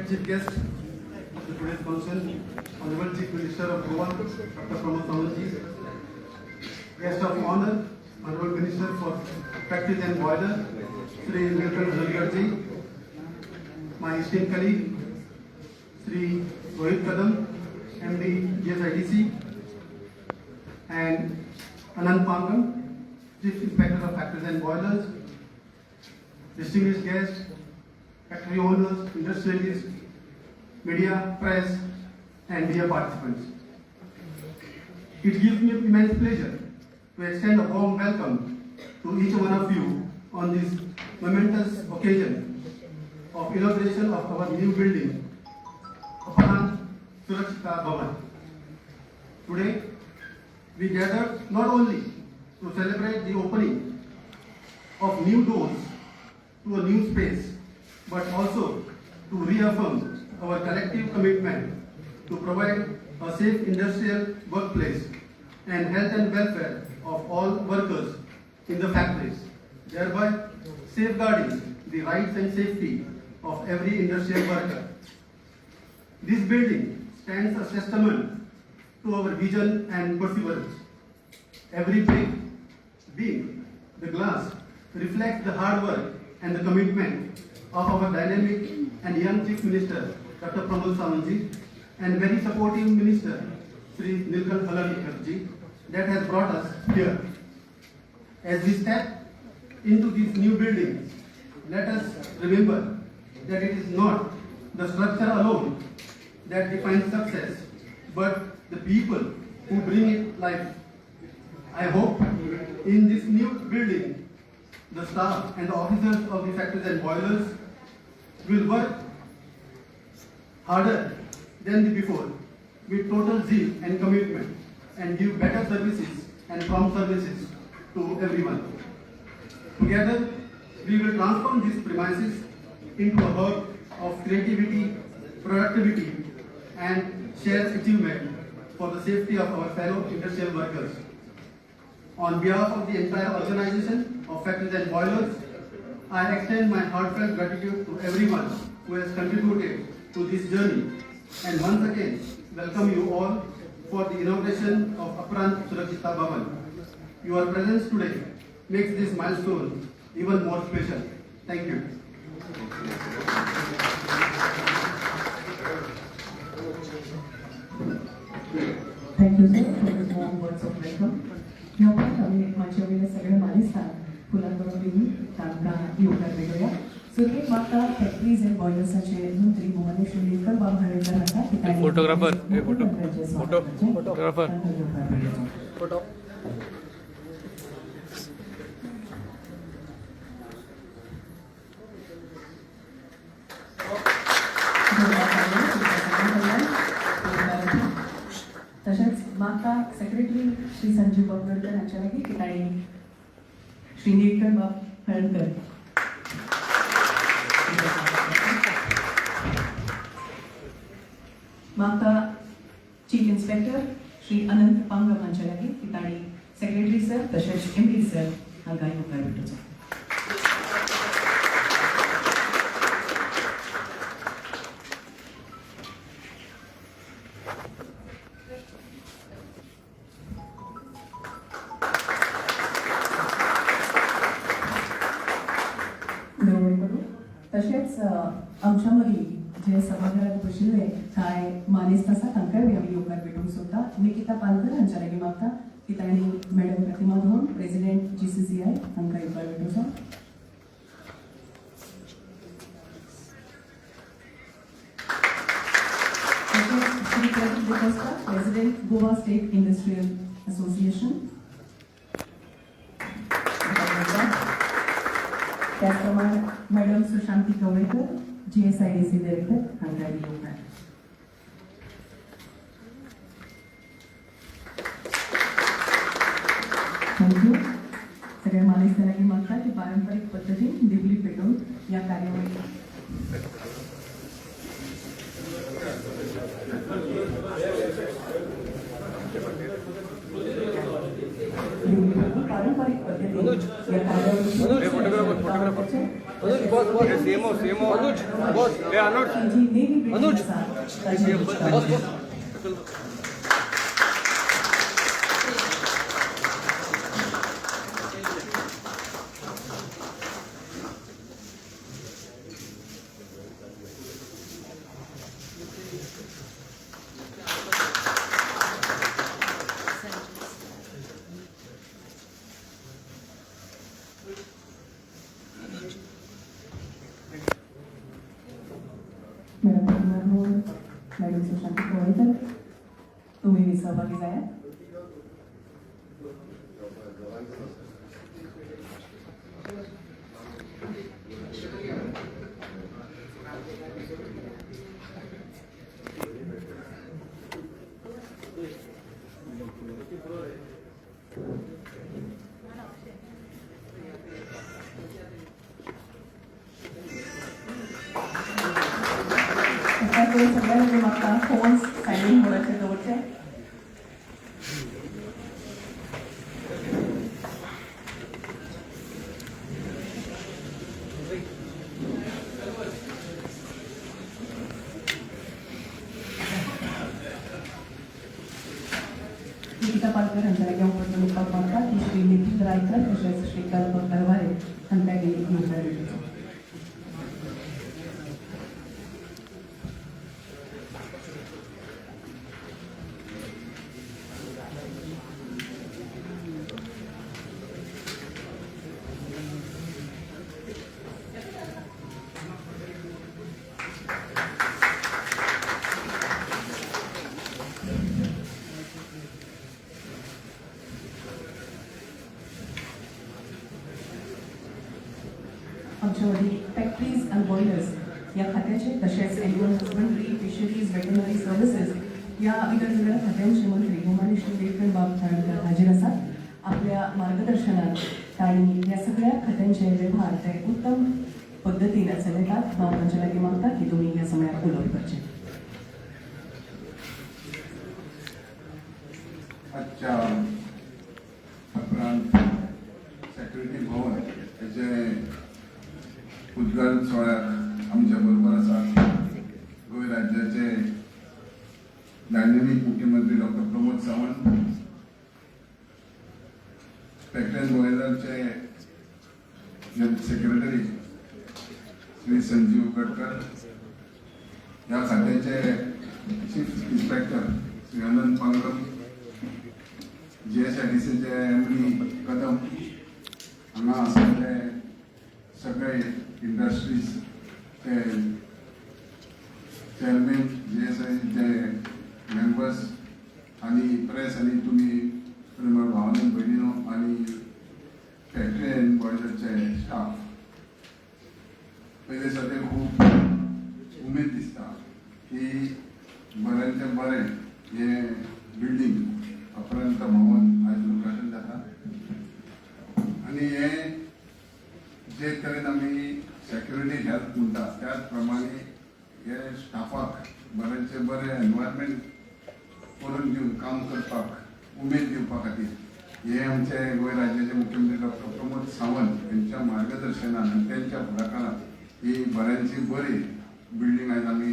Respected Chief Guest of the today's function, Honorable Chief Minister of Goa, Dr. Pramod Sawant ji, Guest of Honor, Honorable Minister for Factories and Boiler, Shri Nilkanth Halarnkar ji, my esteemed colleague, Shri Rohit Kadam, MD GSIDC, and Anant Pangam, Chief Inspector of Factories and Boilers, distinguished guests, factory owners, industrialists, media, press, and dear participants. It gives me immense pleasure to extend a warm welcome to each one of you on this momentous occasion of inauguration of our new building, Aparant Surakshita Bhavan. Today, we gather not only to celebrate the opening of new doors to a new space, but also to reaffirm our collective commitment to provide a safe industrial workplace and health and welfare of all workers in the factories, thereby safeguarding the rights and safety of every industrial worker. This building stands as testament to our vision and perseverance. Every brick, beam, the glass reflects the hard work and the commitment of our dynamic and young Chief Minister, Dr. Pramod Sawant ji, and very supportive Minister, Shri Nilkanth Halarnkar ji, that has brought us here. As we step into this new building, let us remember that it is not the structure alone that defines success, but the people who bring it life. I hope in this new building, the staff and the officers of the factories and boilers will work harder than the before with total zeal and commitment and give better services and prompt services to everyone. Together, we will transform these premises into a hub of creativity, productivity, and shared achievement for the safety of our fellow industrial workers. On behalf of the entire organization of Factories and Boilers, I extend my heartfelt gratitude to everyone who has contributed to this journey and once again welcome you all for the inauguration of Aparant Surakshita Bhavan. Your presence today makes this milestone even more special. Thank you. Thank you sir for this warm words of welcome. ह्या उपरांत आमी माचये वयले सगळे मानेस्तांक फुलां दिवन तांकां येवकार मेळोवया. सुरवेक म्हाका फॅक्टरीज अँड बॉयलर्साचे मंत्री भुवनेश्वर निलकंठ बाब हळर्णकर हांकां की तांणी फोटोग्राफर, हे फोटो. मुख्यमंत्र्यांचें स्वागत फोटो, करचें. फोटोग्राफर. तांकां येवकार मेळोवचो. फोटो. तशेंच म्हाका सेक्रेटरी श्री संजीव बाब गडकर हांच्या लागीं की तांणी श्री निलकंठ बाब हळर्णकर. म्हाका चीफ इन्स्पेक्टर श्री अनंत पांगम हांच्या लागीं की तांणी सेक्रेटरी सर तशेंच एम डी सर हांकां येवकार भेटोवचो. देव करूं. तशेंच आमच्या मदीं जे सभाघरात बशिल्ले कांय मानेस्त आसा तांकांय बी आमी येवकार भेटोवंक सोदता. निकिता पालकर हांच्या लागीं मागता की तांणी madam Pratima Dhond, president GCCI हांकां येवकार भेटोवचो. तशेंच Shri Pradeep D'Costa, president Goa state industrial association. त्याचप्रमाणे madam Sushanti Kavlekar, GSIDC director हांकां बी येवकार. Thank you. सगळ्या मानेस्तां लागीं मागता की पारंपरीक पद्दतीन दिवली पेटोवन ह्या कार्यावळीक दिवली पेटोवन पारंपरीक पद्दतीन ह्या कार्यावळीक फोटोग्राफर, फोटो. गांवकराचे जी नेव्ही बिल्डिंग आसा ताचें उद्घाटन. मॅडम प्रतिमा ढोळ, मॅडम सुशांत कोळेकर, तुम्ही सहभागी जायात. कृपया करून सगळ्यांनी म्हाका फोन सायलेंट मोडाचेर दवरचे. निकिता पालकर हांच्या लागीं हांव वर्तणुकपाक मागता की श्री नितीन रायकर तशेंच श्री कल्पक दरवारे हांकां येवकार दिवचो. आमच्या मदीं फॅक्टरीज आनी बॉयलर्स ह्या खात्याचे तशेंच animal husbandry, fisheries, veterinary services ह्या विंगड विंगड खात्यांचे मंत्री भोवमानी श्री विक्रम बाब धारणकर हाजीर आसात. आपल्या मार्गदर्शनान तांणी ह्या सगळ्या खात्यांचे वेव्हार ते उत्तम पद्दतीन चलयतात. हांव तांच्या लागीं मागता की तुमी ह्या समयार उलोवप करचें. आजच्या उपरांत सेक्युरिटी भवन हेजे उद्घाटन सुवाळ्याक आमच्या बरोबर आसा गोंय राज्याचे डायनॅमीक मुख्यमंत्री doctor Pramod Sawant, factory and बॉयलरचे सेक्रेटरी श्री संजीव गडकर, ह्या खात्याचे chief inspector Shri Anand Pangam, जीएसआयडीसीचे एम डी कदम, हांगा आसलेले सगळे इंडस्ट्रीजचे चेअरमॅन, जीएसआयडीचे मेंबर्स आनी प्रेस आनी तुमी प्रेमळ भावानी भयणीनो आनी फॅक्टरी अँड बॉयलरचे स्टाफ, पयले सगळे खूब उमेद दिसता की बऱ्यांचें बरें हें बिल्डींग अपरंत भवन आयज उद्घाटन जाता. आनी हें जे तरेन आमी सेक्युरिटी हेल्थ म्हणटा त्याच प्रमाणे हे स्टाफाक बऱ्यांचें बरें एनवायरमेंट करून दिवन काम करपाक उमेद दिवपा खातीर हे आमचे गोंय राज्याचे मुख्यमंत्री डॉक्टर प्रमोद सावंत यांच्या मार्गदर्शनान आनी त्यांच्या फुडाकारान ही बऱ्यांची बरी बिल्डींग आयज आमी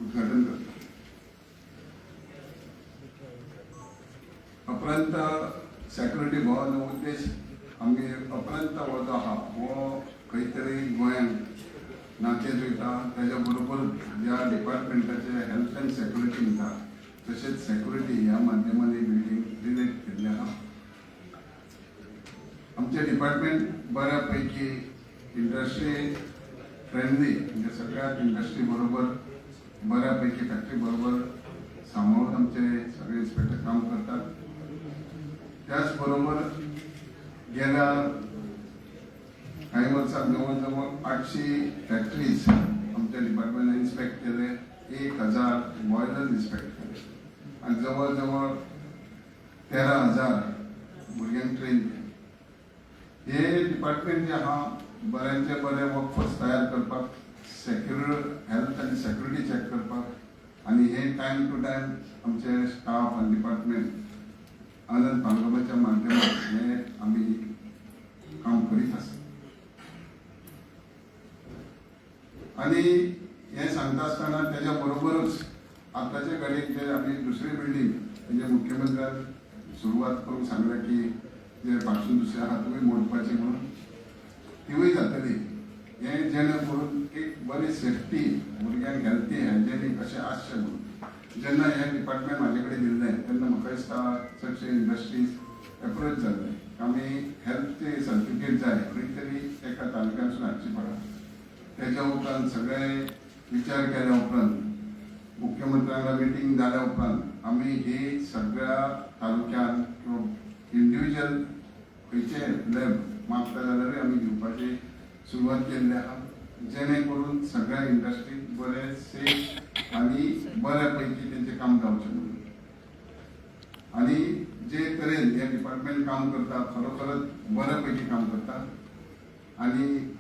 उद्घाटन करता. उपरांत सेक्युरिटी भवन उद्देश आमी उपरांत हो जो आहा हो खंय तरी गोंयांत नातें जुळटा, तेज्या बरोबर ज्या डिपार्टमेंटाचे हेल्थ अँड सेक्युरिटी म्हणटा तशेंच सेक्युरिटी ह्या माध्यमान ही बिल्डींग रिलेट केल्ली आहा. आमचें डिपार्टमेंट बऱ्या पैकी इंडस्ट्री फ्रेंडली, म्हणजे सगळ्यात इंडस्ट्री बरोबर बऱ्या पैकी फॅक्टरी बरोबर सांबाळून आमचे सगळे इन्स्पेक्टर काम करतात. त्याच बरोबर गेल्या काही वर्सां जवळ जवळ 800 फॅक्टरीज आमच्या डिपार्टमेंटान इन्स्पेक्ट केले, 1000 बॉयलर इन्स्पेक्ट केले आनी जवळ जवळ 13,000 भुरग्यांक ट्रेन केले. हे डिपार्टमेंट जे आहा बऱ्यांचे बरे वर्कफोर्स तयार करपाक, सेक्युर हेल्थ आनी सेक्युरिटी चॅक करपाक आनी हे टायम टू टायम आमचे स्टाफ आनी डिपार्टमेंट आनंद पांगमाच्या माध्यमात हे आमी काम करीत आसा. आनी हें सांगता आसतना तेज्या बरोबरूच आतांचे घडयेक जे आमी दुसरी बिल्डींग म्हणजे मुख्यमंत्र्यान सुरवात करूंक सांगलें की जे पासून दुसरे आहा तिवूय मोडपाची म्हणून, तिवूय जातली. हें जेणे करून एक बरी सेफ्टी भुरग्यांक हेल्थी हायजेनीक अशें आसचें म्हणून. जेन्ना हें डिपार्टमेंट म्हाजे कडेन दिल्लें तेन्ना म्हाका दिसता चडशे इंडस्ट्रीज एप्रोच जाल्ले, आमी हेल्थ सर्टिफिकेट जाय खंय तरी एका तालुक्यातसून हाडची पडा. तेज्या उपरांत सगळे विचार केल्या उपरांत मुख्यमंत्र्यांक मिटींग जाल्या उपरांत आमी ही सगळ्या तालुक्यांत किंवा इंडिविज्युअल खंयचे लॅब मागता जाल्यारूय आमी दिवपाची सुरवात केल्ली आहा, जेणे करून सगळ्या इंडस्ट्रीक बरें सेफ आनी बऱ्या पैकी तेंचें काम जावचें म्हणून. आनी जे तरेन हें डिपार्टमेंट काम करता खरोखरच बऱ्या पैकी काम करता आनी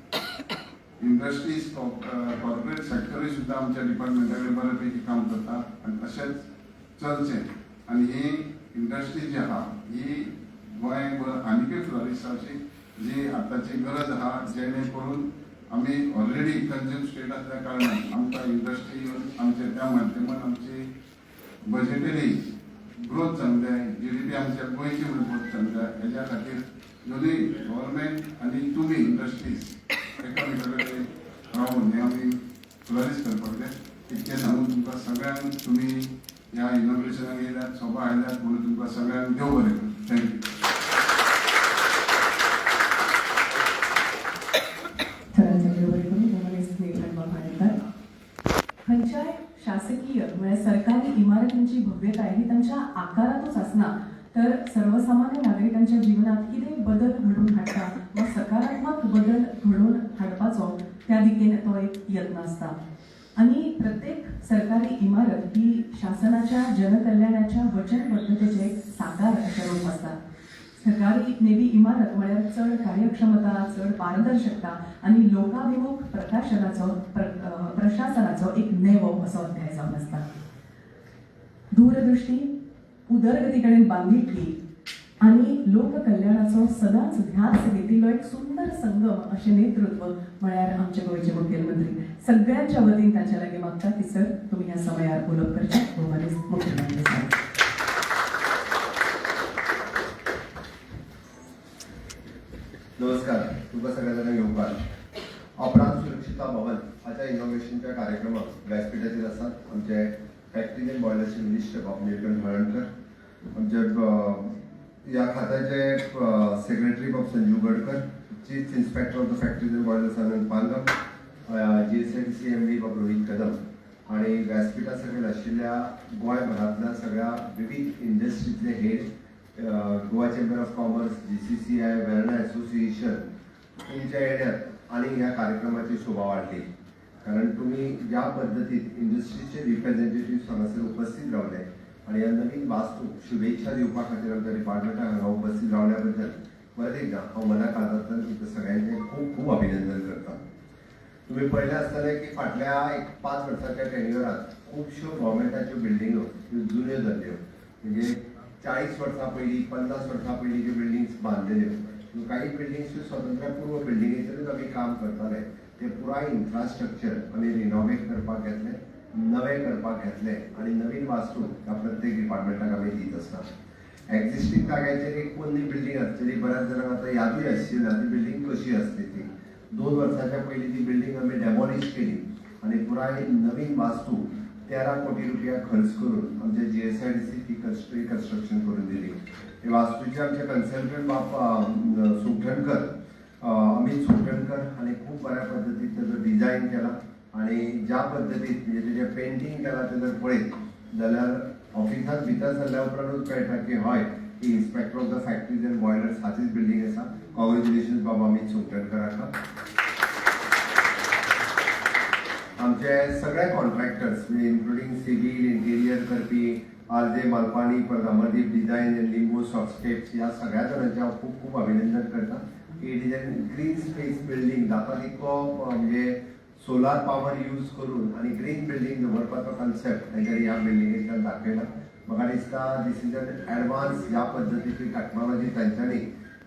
इंडस्ट्रीज कॉर्पोरेट सेक्टरूय सुद्दां आमच्या डिपार्टमेंटा कडेन बऱ्या पैकी काम करता आनी तशेंच चलचें. आनी ही इंडस्ट्री जी आहा ही गोंयभर आनीकय फ्लॉरीश जावची जी आतांची गरज आहा, जेणे करून आमी ऑलरेडी कंज्यूम स्टेट आसल्या कारणान आमकां इंडस्ट्री येवन आमच्या त्या माध्यमान आमची बजेटरी ग्रोथ जावंक जाय, जीडीपी आमच्या गोंयची म्हणून ग्रोथ जावंक जाय. हेज्या खातीर दोनूय गव्हर्मेंट आनी तुमी इंडस्ट्रीज एकामेका कडेन रावून हें आमी फ्लरीश करपाक जाय. इतकें सांगून तुमकां सगळ्यांक तुमी ह्या इनॉग्रेशनाक येयल्यात, सोबा आयल्यात म्हणून तुमकां सगळ्यांक देव बरें करूं. Thank you. थरांच्या देव बरें करूं. भोवमानेस्त निळकंठ बाब हाणेकर. खंयच्याय शासकीय म्हळ्यार सरकारी इमारतींची भव्यताय ही तांच्या आकारातूच आसना, तर सर्वसामान्य नागरिकांच्या जिवनात कितें बदल घडोवन हाडटा वा सकारात्मक बदल घडोवन हाडपाचो त्या दिकेन तो एक यत्न आसता. आनी प्रत्येक सरकारी इमारत ही शासनाच्या जनकल्याणाच्या वचनबद्धतेचें एक साकार अशें रूप आसता. सरकारी नेवी इमारत म्हळ्यार चड कार्यक्षमता, चड पारदर्शकता आनी लोकाभिमुख प्रकाशनाचो प्रशासनाचो एक नेवो असो अध्याय जावन आसता. दूरदृष्टी, उदरगती कडेन बांदिल्ली आनी लोककल्याणाचो सदांच ध्यास घेतिल्लो एक सुंदर संगम अशें नेतृत्व म्हळ्यार आमचे गोंयचे मुखेलमंत्री. सगळ्यांच्या वतीन तांच्या लागीं मागता की सर तुमी ह्या समयार उलोवप करचें. भोवमानेस्त मुखेलमंत्री साहेब. नमस्कार, तुमकां सगळ्या जाणांक येवकार. अपराध सुरक्षिता भवन हाच्या इनॉग्रेशनच्या कार्यक्रमाक व्यासपीठाचेर आसात आमचे फॅक्टरीज अँड बॉयलर्सचे मिनिस्टर बाब निळकंठ हळर्णकर, आमचे ह्या खात्याचे सेक्रेटरी बाब Sanjeev Gadkar, Chief Inspector of the Factories and Boilers Anand Pangam, GSIDC MD बाब रोहीत कदम आणि व्यासपीठा सकयल आशिल्ल्या गोंयभरांतल्या सगळ्या विविध इंडस्ट्रीतले head, Goa chamber of commerce, GCCI, Verna association, तुमच्या येण्यात आणि ह्या कार्यक्रमाची शोभा वाढली, कारण तुम्ही ज्या पद्दतीत इंडस्ट्रीचे रिप्रेझेंटेटिव्ह हांगासर उपस्थित रावले आणि ह्या नवीन वास्तूक शुभेच्छा दिवपा खातीर आमच्या डिपार्टमेंटाक हांगा उपस्थित रावल्या बद्दल परत एकदा हांव मना काळजांतल्यान तुमच्या सगळ्यांचें खूब खूब अभिनंदन करता. तुम्ही पळयलें आसतलें की फाटल्या एक 5 वर्साच्या टेन्युअरात खुबश्यो गव्हर्मेंटाच्यो बिल्डिंगो ह्यो जुन्यो जाल्ल्यो, म्हणजे 40 वर्सां पयलीं, 50 वर्सां पयलीं ज्यो बिल्डिंग्स बांदलेल्यो त्यो काही बिल्डिंग्स ह्यो स्वतंत्रपूर्व बिल्डिंगेचेरूच आमी काम करताले. ते पुराय इन्फ्रास्ट्रक्चर आमी रिनोवेट करपाक घेतलें, नवें करपाक घेतलें आनी नवीन वास्तू ह्या प्रत्येक डिपार्टमेंटाक आमी दीत आसता. एक्झिस्टींग जाग्याचेर एक पोन्नी बिल्डींग आसतली, बऱ्याच जाणांक आतां यादूय आसची ना ती बिल्डींग कशी आसली ती. 2 वर्साच्या पयलीं ती बिल्डींग आमी डेमॉलिश केली आनी पुराय नवीन वास्तू 13 कोटी रुपया खर्च करून आमच्या जीएसआयडीसी ती रिकन्स्ट्रक्शन करून दिली. हे वास्तूचे आमचे कन्सल्टंट बाप सुखठणकर, अमित सुखठणकर हांणी खूब बऱ्या पद्दतीन तेजो डिझायन केला आनी ज्या पद्दतीन म्हणजे तेजें पेंटींग केलां तें जर पळयत जाल्यार ऑफिसांत भितर सरल्या उपरांतूच कळटा की हय, ही Inspector of the Factories and Boilers हाचीच बिल्डींग आसा. कॉंग्रेच्युलेशन्स बाबा अमित सुखठणकर हाका. आमचे सगळे कॉन्ट्रॅक्टर्स म्हणजे इन्क्लुडींग सिव्हील इंटिरियर करपी आर जे मालपाणी, परत Amardeep design and लिंबो soft steps, ह्या सगळ्या जाणांचें हांव खूब खूब अभिनंदन करता की it is an green space building. जाता तितको म्हणजे सोलार पावर यूज करून आनी ग्रीन बिल्डींग दवरपाचो कन्सेप्ट तांच्यांनी ह्या बिल्डिंगेंतल्यान दाखयला. म्हाका दिसता this is an advance ह्या पद्दतीची टॅक्नॉलॉजी तांच्यांनी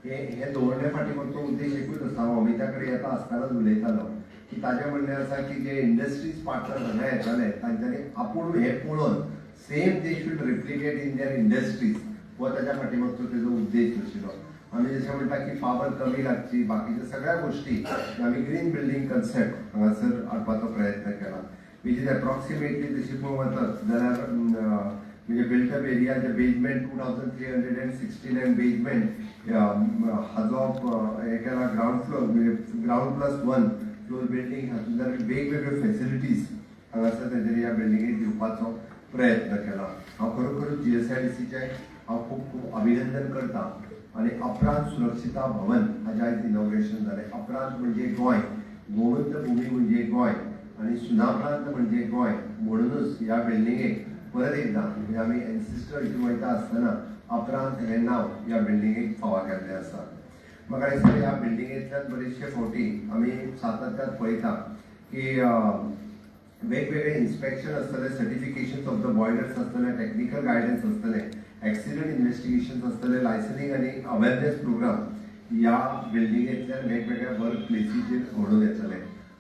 हे हे दवरणे फाटीं फक्त उद्देश एकूच आसा. हांव अमिता कडेन येता आसतनाच उलयतालो. की ताजें म्हणणें आसा की जे इंडस्ट्रीज पार्टनर हांगा येताले तांच्यांनी आपूण हें पळोवन same they should replicate in their industries हो ताच्या फाटीमागचो तेजो उद्देश आशिल्लो. आमी जशें म्हणटा की पावर कमी लागची, बाकीच्या सगळ्या गोष्टी आमी ग्रीन बिल्डींग कन्सेप्ट हांगासर हाडपाचो प्रयत्न केला, which is approximately तशी पळोवंक वचत जाल्यार म्हणजे बिल्टअप एरिया जे basement 2369 basement हाजो हे केला. ग्रावंड फ्लोर म्हणजे ground plus one floor building हातूंतल्यान वेगवेगळ्यो फेसिलिटीज हांगासर तेंच्यांनी ह्या बिल्डिंगेक दिवपाचो प्रयत्न केला. हांव खरोखरूच जीएसआयडीसीचें हांव खूब खूब अभिनंदन करता. आनी अपरांत सुरक्षिता भवन हाजें आयज इनॉग्रेशन जालें. अपरांत म्हणजे गोंय, गोमंत भूमी म्हणजे गोंय आनी सुनाप्रांत म्हणजे गोंय, म्हणूनच ह्या बिल्डिंगेक परत एकदां म्हणजे आमी एन्सिस्टर हितून वयता आसतना अपरांत हें नांव ह्या बिल्डिंगेक फावो केल्लें आसा. म्हाका दिसता ह्या बिल्डिंगेंतल्यान बरेचशे फावटी आमी सातत्यान पळयता की वेगवेगळे इन्स्पेक्शन आसतले, सर्टिफिकेशन ऑफ the boilers आसतले, टेक्निकल गायडन्स आसतले, एक्सिडंट इन्व्हेस्टिगेशन आसतले, लायसनिंग आनी अवेरनेस प्रोग्राम ह्या बिल्डिंगेंतल्यान वेगवेगळ्या वर्क प्लेसीचेर घडोवन येतले.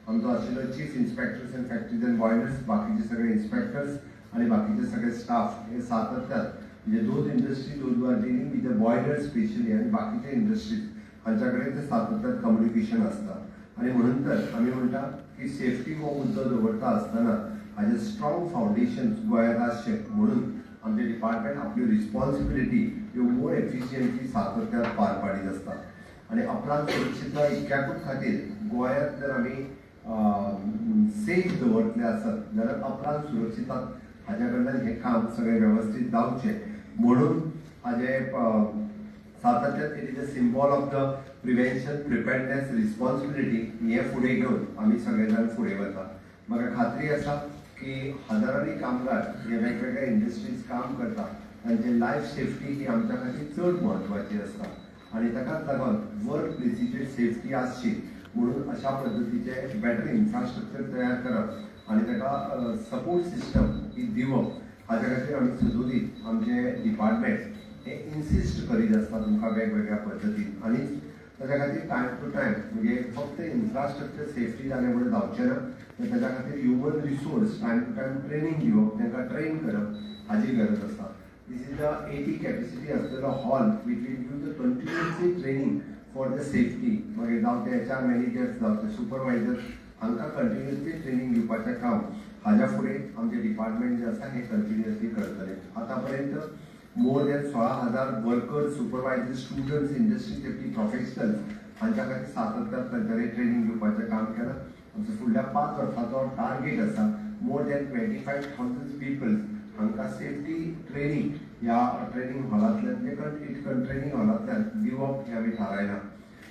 आमचो आशिल्लो chief inspectors and factories and boilers, बाकीचे सगळे इन्स्पेक्टर्स आनी बाकीचे सगळे स्टाफ हे सातत्यान म्हणजे those industry, those are dealing with the boiler specially आनी बाकीचे इंडस्ट्रीज हांच्या कडेन ते सातत्यान कम्युनिकेशन आसता. आनी म्हणून तर आमी म्हणटा की सेफ्टी हो मुद्दो दवरता आसतना हाजें स्ट्रॉंग फावंडेशन गोंयांत आसचें म्हणून आमचें डिपार्टमेंट आपल्यो रिस्पॉन्सिबिलिटी ह्यो मोर एफिशियंटली सातत्यान पार पाडीत आसता. आनी अपरांत सुरक्षितता इतक्याकूच खातीर गोंयांत जर आमी सेफ दवरतले आसत जाल्यार अपरांत सुरक्षिता हाज्या कडल्यान हें काम सगळें वेवस्थीत जावचें म्हणून हाजें सातत्यान it is a symbol of the prevention, preparedness, responsibility हें फुडें घेवन आमी सगळे जाण फुडें वता. म्हाका खात्री आसा की हजारांनी कामगार हे वेगवेगळ्या इंडस्ट्रीज काम करता, तांचे लायफ सेफ्टी ही आमच्या खातीर चड म्हत्वाची आसता आनी ताकाच लागून वर्क प्लेसीचेर सेफ्टी आसची म्हणून अशा पद्दतीचे बेटर इन्फ्रास्ट्रक्चर तयार करप आनी ताका सपोर्ट सिस्टम ही दिवप हाज्या खातीर आमी सदोदीत आमचे डिपार्टमेंट हे इन्सिस्ट करीत आसता तुमकां वेगवेगळ्या पद्दतीन. आनी ताच्या खातीर टायम टू टायम म्हणजे फक्त इन्फ्रास्ट्रक्चर सेफ्टी जालें म्हणून जावचें ना, तर ताच्या खातीर human resource time to time training दिवप, तांकां ट्रेन करप हाजी गरज आसा. This is the 80 capacity आसलेलो hall which will give the continuously training for the safety. मागीर जावं ते एचआर मॅनेजर्स, जावं ते सुपरवायजर्स, हांकां कंटिन्युअसली ट्रेनींग दिवपाचें काम हाज्या फुडें आमचें डिपार्टमेंट जें आसा हें कंटिन्युअसली करतलें. आतां पर्यंत more than 16,000 workers, supervisors, students, industry safety professionals हांच्या खातीर सातत्यान तांच्यांनी ट्रेनींग दिवपाचें काम केलां. आमचो फुडल्या 5 वर्साचो टार्गेट आसा more than 25,000 peoples हांकां सेफ्टी ट्रेनींग ह्या ट्रेनींग हॉलांतल्यान म्हणजे ट्रेनींग हॉलांतल्यान दिवप हें आमी थारायलां.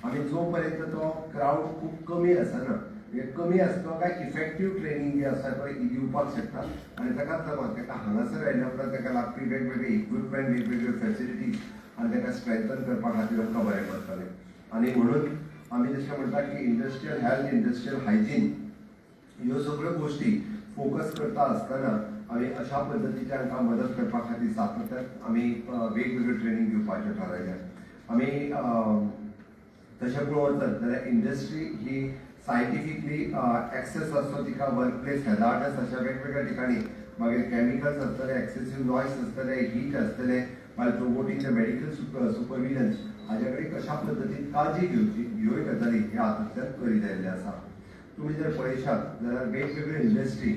आमी जो पर्यंत तो क्रावड खूब कमी आसना, म्हणजे कमी आसलो काय इफेक्टीव ट्रेनींग जे आसा पळय दिवपाक शकता. आनी ताकाच लागून ताका हांगासर आयल्या उपरांत ताका लागपी वेगवेगळे इक्विपमेंट, वेगवेगळ्यो फॅसिलिटीज आनी ताका स्ट्रेंथन करपा खातीर आमकां बरें पडटलें. आनी म्हणून आमी जशें म्हणटा की इंडस्ट्रियल हेल्थ, इंडस्ट्रियल हायजीन ह्यो सगळ्यो गोश्टी फोकस करता आसतना आमी अशा पद्दतीचे हांकां मदत करपा खातीर सातत्यान आमी वेगवेगळ्यो ट्रेनींग दिवपाचें थारायलें. आमी तशें पळोवंक वचत जाल्यार इंडस्ट्री ही सायंटिफिकली एक्सेस आसतो तिका वर्क प्लेस हॅजार्डस अशा वेगवेगळ्या ठिकाणी, मागीर केमिकल्स आसतले, एक्सेसीव नॉयस आसतले, हीट आसतले, मागीर प्रोमोटींग the medical सुपरविलन्स हाज्या कडेन कशा पद्दतीन काळजी घेवची ह्योय गजाली ह्या हातूंतल्यान करीत आयिल्ले आसा. तुम्ही जर पळयशात जाल्यार वेगवेगळ्यो इंडस्ट्री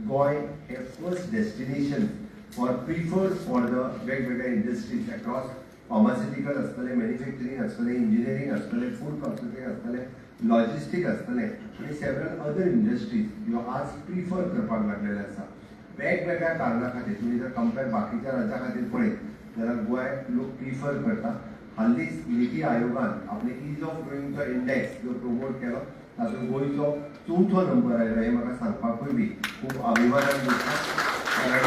गोंय हे first destination for preferred for the वेगवेगळ्या इंडस्ट्रीज अक्रॉस फार्मास्युटिकल आसतले, मॅन्युफॅक्चरींग आसतले, इंजिनियरींग आसतले, फूड प्रोसेसींग आसतले, लॉजिस्टीक आसतले आनी सेव्हरल अदर इंडस्ट्रीज ह्यो आज प्रिफर करपाक लागलेले आसा वेगवेगळ्या कारणां खातीर. तुमी जर कंपेर बाकीच्या राज्या खातीर पळयत जाल्यार गोंयाक लोक प्रिफर करता. हालींच निती आयोगान आपले is of डुईंगचो इंडेक्स जो प्रमोट केलो तातूंत गोंयचो चवथो नंबर आयलो हें म्हाका सांगपाकूय बी खूब अभिमानान दिसता, कारण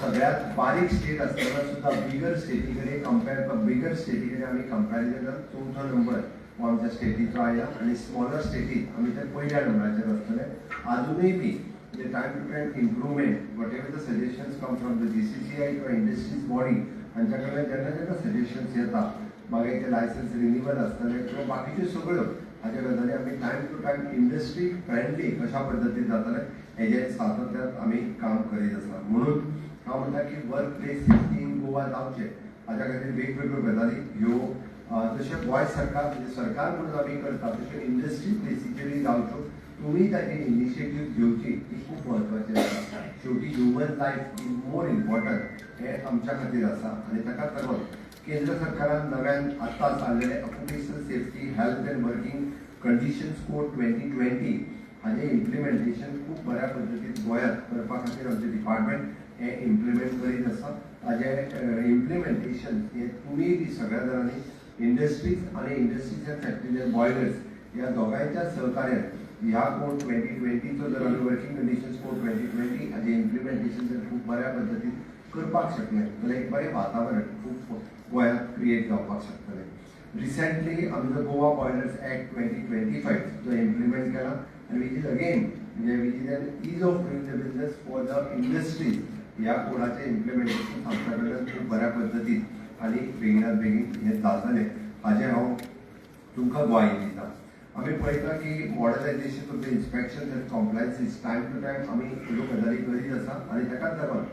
सगळ्यात बारीक स्टेट आसतना सुद्दां बिगर स्टेटी कडेन कंपेर बिगर स्टेटी कडेन आमी कंपॅरिजनान चवथो नंबर हो आमच्या स्टेटीचो आयला आनी स्मॉलर स्टेटीत आमी ते पयल्या नंबराचेर आसतले. आजुनूय बी म्हणजे time to time improvement, whatever the suggestions come from the GCCI किंवा इंडस्ट्रीज बॉडी हांच्या कडल्यान जेन्ना जेन्ना सजेशन्स येता, मागीर ते लायसन्स रिन्युअल आसतले किंवा बाकीच्यो सगळ्यो हाज्या खातीर आमी सातत्यान हाज्या गजाली आमी time to time industry friendly कशा पद्दतीन जातले हेजेर सातत्यान आमी काम करीत आसा. म्हणून हांव म्हणटा की work place safety in Goa जावचें हाज्या खातीर वेगवेगळ्यो गजाली ह्यो जशें गोंय सरकार म्हणजे सरकार म्हणून आमी करता तशें इंडस्ट्री प्लेसीचेरूय जावच्यो, तुमी ताची इनिशिएटीव घेवची ही खूब म्हत्वाची आसा. शेवटी human life is more important हें आमच्या खातीर आसा आनी ताकाच लागून केंद्र सरकारान नव्यान आत्तां चाललेले Occupational Safety Health and Working Conditions Code 2020 हाजें इम्प्लिमेंटेशन खूब बऱ्या पद्दतीन गोंयांत करपा खातीर आमचें डिपार्टमेंट हें इम्प्लिमेंट करीत आसा. ताजें इम्प्लिमेंटेशन हें तुमी बी सगळ्या जाणांनी इंडस्ट्रीज आनी industries and factories and boilers ह्या दोगांयच्या सहकार्यान ह्या कोड 2020चो जर आमी वर्किंग कंडिशन्स कोड 2020 हाजें इम्प्लिमेंटेशन जर खूब बऱ्या पद्दतीन करपाक शकले जाल्यार एक बरें वातावरण खूब गोंयांत क्रिएट जावपाक शकतलें. रिसेंटली आमी जो Goa Boilers Act 2025 जो इम्प्लिमेंट केला आनी which is again म्हणजे which is an ease of doing the business for the industries, ह्या कोडाचें इम्प्लिमेंटेशन आमच्या कडल्यान खूब बऱ्या पद्दतीन आनी बेगिनात बेगीन हें जातलें हाजें हांव तुमकां ग्वाही दिता. आमी पळयता की modernisation of the inspection and compliances time to time आमी ह्यो गजाली करीत आसा आनी ताकाच लागून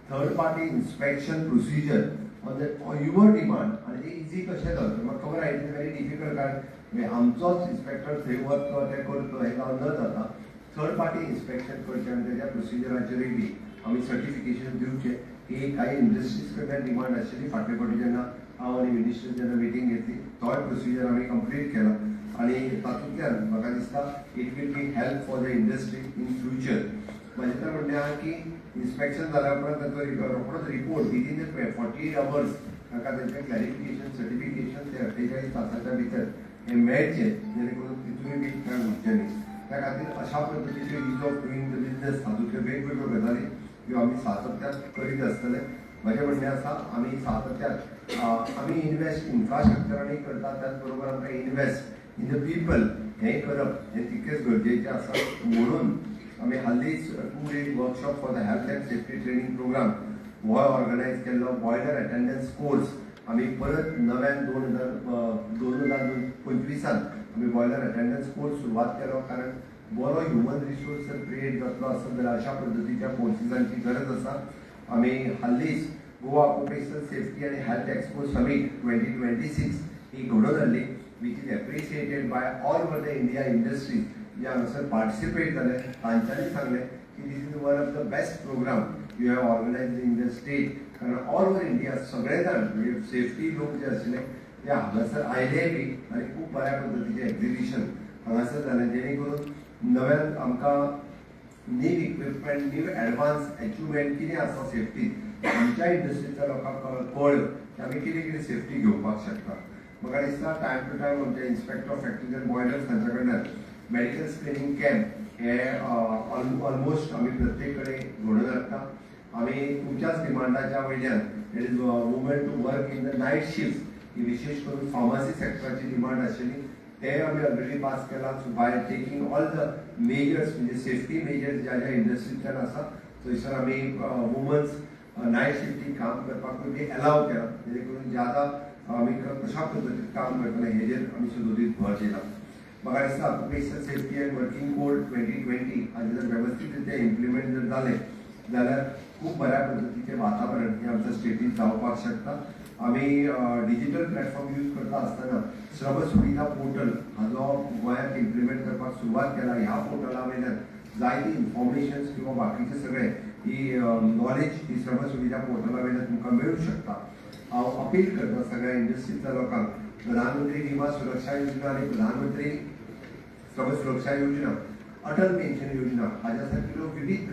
third party inspection procedure on the your demand आनी ते इजी कशें जावचें म्हाका खबर आहा, it is very difficult, कारण म्हणजे आमचोच इन्स्पेक्टर थंय वतलो तें करतलो हें जावन न जाता थर्ड पार्टी इन्स्पेक्शन करचें आनी तेज्या प्रोसिजराचेरूय बी आमी सर्टिफिकेशन दिवचें ही कांय इंडस्ट्रीज कडल्यान डिमांड आशिल्ली. फाटले फावटी जेन्ना हांव आनी मिनिस्टर जेन्ना मिटींग घेतली तोय प्रोसिजर आमी कंप्लीट केला आनी तातूंतल्यान म्हाका दिसता it will be help for the industry in future. म्हाजें तर म्हणणें आहा की इन्स्पेक्शन जाल्या उपरांत तांचो रोखडोच report within the 48 hours तांकां तेंचें क्लॅरिफिकेशन सर्टिफिकेशन ते 48 तासाच्या भितर हें मेळचें, जेणे करून तितूय बी कांय उरचें न्ही. त्या खातीर अशा पद्दतीचे ease of doing the business हातूंतल्यो वेगवेगळ्यो गजाली ह्यो आमी सातत्यान करीत आसतले. म्हजें म्हणणें आसा, आमी सातत्यान आमी इनवेस्ट इन्फ्रास्ट्रक्चरानूय करता, त्याच बरोबर आमकां इनवेस्ट इन the people हें करप हें तितकेंच गरजेचें आसा. म्हणून आमी हालींच 2 day workshop for the health and safety training program हो ऑर्गनायज केल्लो. बॉयलर अटेंडन्स कोर्स आमी परत नव्यान 2025 आमी बॉयलर अटेंडन्स कोर्स सुरवात केलो, कारण बरो ह्युमन रिसोर्स जर क्रिएट जातलो आसत जाल्यार अशा पद्दतीच्या कोर्सिसांची गरज आसा. आमी हालींच गोवा ऑक्युपेशनल सेफ्टी आनी हेल्थ एक्सपो समीट 2026 ही घडोवन हाडली, which is appreciated by all over the India industries. जे हांगासर पार्टिसिपेट जाले तांच्यांनी सांगलें की this is one of the best program you have organise in the state, कारण ऑल ओवर इंडिया सगळे जाण म्हणजे सेफ्टी लोक जे आशिल्ले ते हांगासर आयले बी आनी खूब बऱ्या पद्दतीचें एक्झिबिशन हांगासर जालें, जेणे करून नव्यान आमकां new equipment, new advance achievement कितें आसा सेफ्टी आमच्या इंडस्ट्रीच्या लोकांक कळ्ळ्यो की आमी कितें कितें सेफ्टी घेवपाक शकता. म्हाका दिसता टायम टू टायम आमचे inspector of factories and boilers हांच्या कडल्यान मेडिकल स्क्रिनींग कॅम्प हे ऑलमोस्ट आमी प्रत्येक कडेन घडोवन हाडटा. आमी तुमच्याच डिमांडाच्या वयल्यान, it is women to work in the night shift, ही विशेष करून फार्मासी सेक्टराची डिमांड आशिल्ली, ते आमी ऑलरेडी पास केला. So by taking all the measures म्हणजे सेफ्टी मेजर्स ज्या ज्या इंडस्ट्रींतल्यान आसा थंयसर आमी वुमन्स नायट शिफ्टीक काम करपाकूय बी एलाव केला, जेणे करून ज्यादा आमी कशा पद्दतीन काम करतले हेजेर आमी सदोदीत भर दिला. म्हाका दिसता Occupational Safety and Working Code 2020 हाजें जर वेवस्थीत रित्या इम्प्लिमेंट जर जालें जाल्यार खूब बऱ्या पद्दतीचें वातावरण हें आमच्या स्टेटीत जावपाक शकता. आमी डिजिटल प्लॅटफॉर्म यूज करता आसतना श्रम सुविधा पोर्टल हाजो गोंयांत इम्प्लिमेंट करपाक सुरवात केला. ह्या पोर्टला वयल्यान जायती इन्फॉर्मेशन्स किंवा बाकीचे सगळे ही नॉलेज ही श्रम सुविधा पोर्टला वयल्यान तुमकां मेळूं शकता. हांव अपील करता सगळ्या इंडस्ट्रीच्या लोकांक, प्रधानमंत्री विमा सुरक्षा योजना आनी प्रधानमंत्री श्रम सुरक्षा योजना, अटल पेन्शन योजना हाज्या सारकिल्यो विविध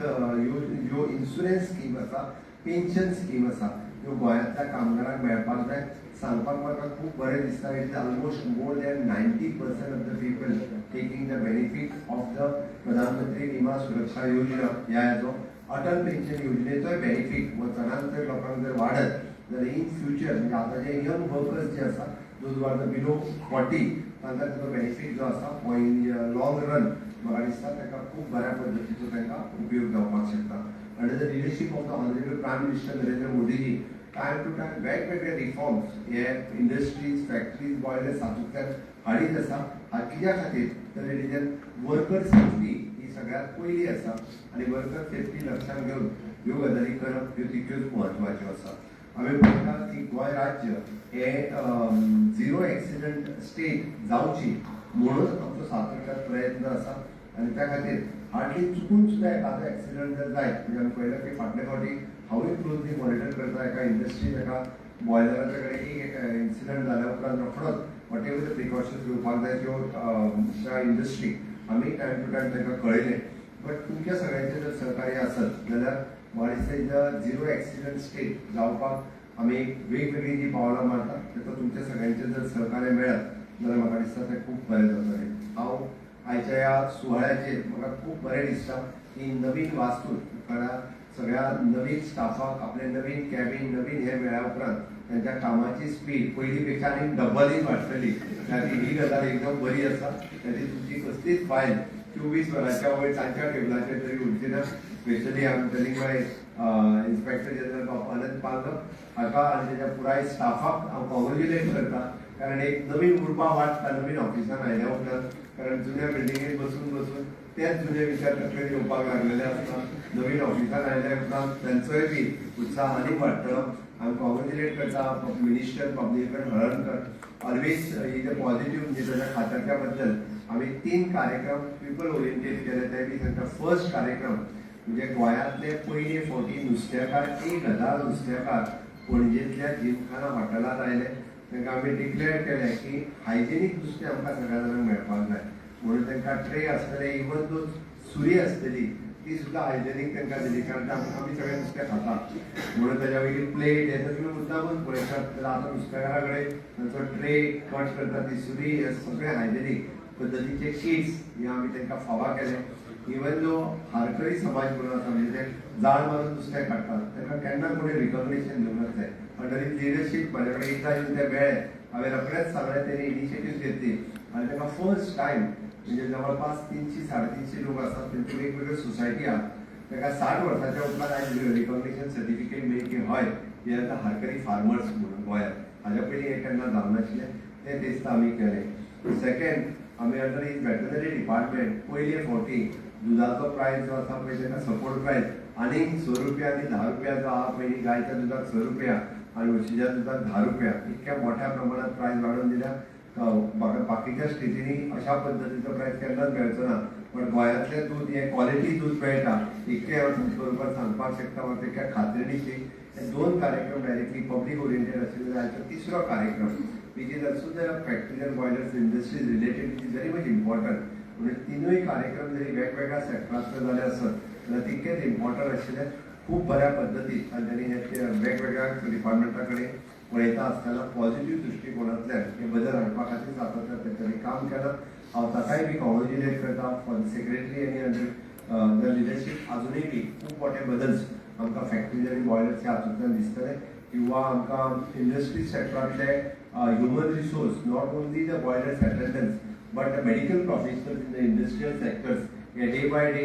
ज्यो इन्शुरन्स स्कीम आसा, पेन्शन स्कीम आसा, त्यो गोंयांतल्या कामगारांक मेळपाक जाय. सांगपाक म्हाका खूब बरें दिसता, it is almost more than 90% of the people taking the benefit of the प्रधानमंत्री विमा सुरक्षा योजना. ह्या हेजो अटल पेन्शन योजनेचोय बेनिफीट हो चडांत चड लोकांक जर वाडत जाल्यार इन फ्युचर म्हणजे आतां जे यंग वर्कर्स जे आसा, those are the below 40, तांकां ताचो बेनिफीट जो आसा हो इन लॉंग रन म्हाका दिसता ताका खूब बऱ्या पद्दतीचो तांकां उपयोग जावपाक शकता. Under the leadership of the honourable Prime Minister Narendra Modiji, time to time वेगवेगळे रिफॉर्म्स हे इंडस्ट्रीज, फॅक्टरीज, बॉयलर्स हातूंतल्यान हाडीत आसा. हा कित्या खातीर तर it is an worker safety ही सगळ्यात पयली आसा आनी वर्कर सेफ्टी लक्षात घेवन ह्यो गजाली करप ह्यो तितक्योच म्हत्वाच्यो आसा. आमी पळयता की गोंय राज्य हे झिरो एक्सिडंट स्टेट जावची म्हणून आमचो सातत्यान प्रयत्न आसा आनी त्या खातीर हार्डली चुकून सुद्दां एखादो एक्सिडंट जर जायत, म्हणजे आमी पळयलां की फाटले फावटी हांवूय क्लोजली मॉनिटर करता एका इंडस्ट्रीन एका बॉयलराच्या कडेन एक इन्सिडंट जाल्या उपरांत रोखडोच what ever the precautions घेवपाक जाय त्यो त्या इंडस्ट्रीक आमी टायम टू टायम तांकां कळयलें. बट तुमच्या सगळ्यांचें जर सहकार्य आसत जाल्यार म्हाका दिसता झिरो एक्सिडंट स्टेट जावपाक आमी वेगवेगळीं जीं पावलां मारता ताका तुमच्या सगळ्यांचें जर सहकार्य मेळत जाल्यार म्हाका दिसता तें खूब बरें जातलें. हांव आयच्या ह्या सुवाळ्याचेर म्हाका खूब बरें दिसता की नवीन वास्तू सगळ्या नवीन स्टाफाक आपले नवीन कॅबीन, नवीन हे मेळ्ळ्या उपरांत तांच्या कामाची स्पीड पयलीं पेक्षा आनी डबलीन वाडटली. खातीर ही गजाल एकदम बरी आसा. ताची तुमची कसलीच फायल 24 वरांच्या वयर तांच्या टेबलाचेर तरी उरची ना. Specially I am telling my Inspector General बाब अनंत पांगम हाका आनी तेच्या पुराय स्टाफाक हांव कॉंग्रेच्युलेट करता, कारण एक नवीन उर्बा वाडटा नवीन ऑफिसान आयल्या उपरांत, कारण जुन्या बिल्डिंगेत बसून बसून तेच जुने विचार तकलेर येवपाक लागलेले आसता. नवीन ऑफिसान आयल्या उपरांत तांचोय बी उत्साह आनीक वाडटलो. हांव कॉंग्रेच्युलेट करता मिनिस्टर बाब Nilkanth Halarnkar, always is a positive, म्हणजे ताच्या खात्याच्या बद्दल. आमी तीन कार्यक्रम पिपल ओरिएंटेड केले, ते बी सांगता. फर्स्ट कार्यक्रम म्हणजे गोंयांतले पयले फावटी नुस्तेकार, 1000 नुस्तेकार पणजेंतल्या जिमखाना हॉटेलांत आयले. तांकां आमी डिक्लेअर केलें की हायजेनीक नुस्तें आमकां सगळ्या जाणांक मेळपाक जाय म्हणून तांकां ट्रे आसतले, इवन दो सुरी आसतली ती सुद्दां हायजेनीक तांकां दिली, कारण आमी सगळे नुस्तें खाता म्हणून ताज्या वयली प्लेट हे तुमी मुद्दामूच पळयतात तर आतां नुस्तेकारा कडेन तांचो ट्रे कट करता ती सुरी हे सगळे हायजेनीक पद्दतीचे किट्स हे आमी तांकां फावा केले. इवन दो हारकरी समाज म्हणून आसा, म्हणजे ते जाळ मारून नुस्तें काडटात, तांकां केन्ना कोणी रिकॉग्निशन दिवंक नासलें. अंडर his leadership म्हाज्या कडेन एकदां येवन ते मेळ्ळे, हांवें रोखडेंच सांगलें, तेणी इनिशिएटीव घेतली आनी तांकां फर्स्ट टायम, म्हणजे जवळपास 300 350 लोक आसात, तेंच्यो वेगवेगळ्यो सोसायटी आहात, ताका 60 वर्साच्या उपरांत आयज रिकॉग्निशन सर्टिफिकेट मेळ्ळी की हय, हे आतां हारकरी फार्मर्स म्हणून गोंयांत. हाज्या पयलीं हें केन्ना जावनाशिल्लें, तें दिसता आमी केलें. सेकंड, आमी अंडर his veterinary department पयले फावटी दुदाचो प्रायस जो आसा पळय, ताका सपोर्ट प्रायस आनीक 6 रुपया आनी 10 रुपया जो आहा, पयलीं गायच्या दुदाक 6 रुपया आनी म्हशीच्या दुदाक 10 रुपया, इतक्या मोठ्या प्रमाणात प्रायस वाडोवन दिल्या. बाकीच्या स्टेटींनी अशा पद्दतीचो प्रायस केन्नाच मेळचो ना, पण गोंयांतलें दूद हें क्वॉलिटी दूद मेळटा इतकें हांव तुमच्या बरोबर सांगपाक शकता वा तितक्या खात्रीनिशी. हे दोन कार्यक्रम डायरेक्टली पब्लीक ओरिएंटेड आशिल्ले. आयचो तिसरो कार्यक्रम, which is also the factories and boilers industries related, which is very much important. म्हणजे तिनूय कार्यक्रम जरी वेगवेगळ्या सेक्टरांतले जाले आसत जाल्यार तितकेच इम्पॉर्टंट आशिल्ले. खूब बऱ्या पद्दतीन तांच्यांनी हे ते वेगवेगळ्या डिपार्टमेंटा कडेन पळयता आसतना पॉझिटिव्ह दृश्टिकोनांतल्यान हे बदल हाडपा खातीर सातत्यान तेंच्यांनी काम केलां. हांव ताकाय बी कॉंग्रेच्युलेट करता फॉर the secretary आनी अंडर the leadership अजुनूय बी खूब मोठे बदल्स आमकां फॅक्टरीज आनी बॉयलर्स ह्या हातूंतल्यान दिसतले किंवा आमकां industry सेक्टरांतले human resource, not only the boilers attendants but the medical professionals in the industrial sectors hey day by day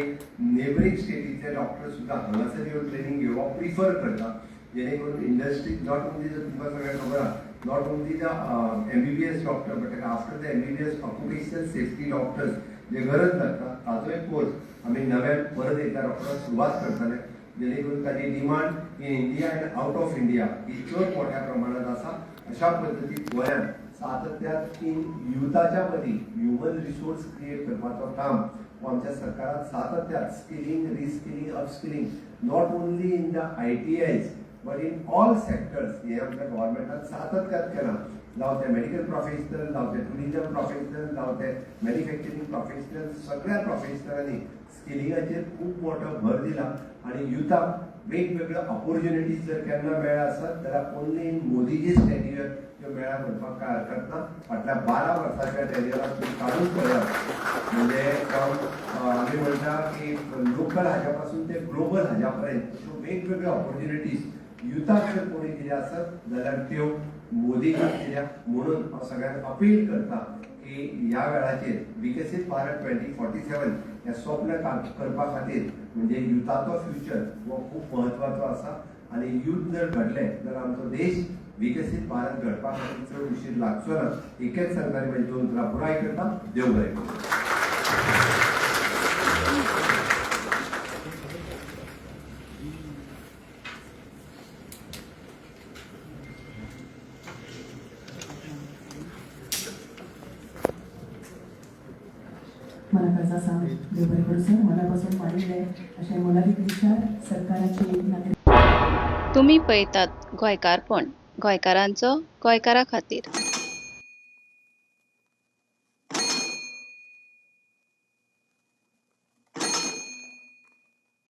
neighbouring स्टेटीचे doctor सुद्दां हांगासर येवन ट्रेनिंग घेवपाक प्रिफर करता, जेणे करून इंडस्ट्री not only जर तुमकां सगळ्यांक खबर आहा, not only the MBBS doctor but after the MBBS occupational safety doctors जे गरज लागता ताचोय कोर्स आमी नव्यान परत एकदां रोखडो सुरवात करतले, जेणे करून ताची demand in India and out of India ही चड मोठ्या प्रमाणात आसा. अशा पद्दतीन गोंयांत सातत्यान इन युथाच्या मदीं ह्युमन रिसोर्स क्रिएट करपाचो काम हो आमच्या सरकारान सातत्यान skilling, reskilling, upskilling, not only in the ITIs but in all sectors हे आमच्या गव्हर्मेंटान सातत्यान केलां. जावं ते मेडिकल प्रोफेशनल, जावं ते टुरिजम प्रोफेशनल, जावं ते मॅन्युफॅक्चरींग प्रोफेशनल, सगळ्या प्रोफेशनलांनी स्किलिंगाचेर खूब मोठो भर दिला आनी युथाक वेगवेगळ्यो ऑपॉर्च्युनिटीज जर केन्ना मेळ्ळ्या आसत जाल्यार ओन्ली इन मोदीजी's टेन्युअर त्यो मेळ्ळ्या म्हणपाक कांय हरकत ना. फाटल्या 12 वर्साच्या टेन्युअरात तुमी काडून पळयात, म्हणजे फ्रॉम आमी म्हणटा की लोकल हाज्या पासून ते ग्लोबल हाज्या पर्यंत अश्यो वेगवेगळ्यो ऑपॉर्च्युनिटीज युथाक जर कोणी दिल्या आसत जाल्यार त्यो मोदीजीन दिल्या. म्हणून हांव सगळ्यांक अपील करता की ह्या वेळाचेर विकसीत भारत 2047 हे स्वप्न करपा खातीर, म्हणजे युथाचो फ्युचर हो खूब म्हत्वाचो आसा आनी युथ जर घडलें जाल्यार आमचो देश विकसीत भारत घडपा खातीर चड उशीर लागचो ना. इतकेंच सांगता आनी म्हजी दोन उतरां पुराय करता. देव बरें करूं. मला खरंच सांग, देव बरें करूं सर. मनापासून मांडिल्ले अशे मोलादीक विचार सरकाराची नागरिक तुमी पळयतात गोंयकारपण, गोंयकारांचो गोंयकारा खातीर.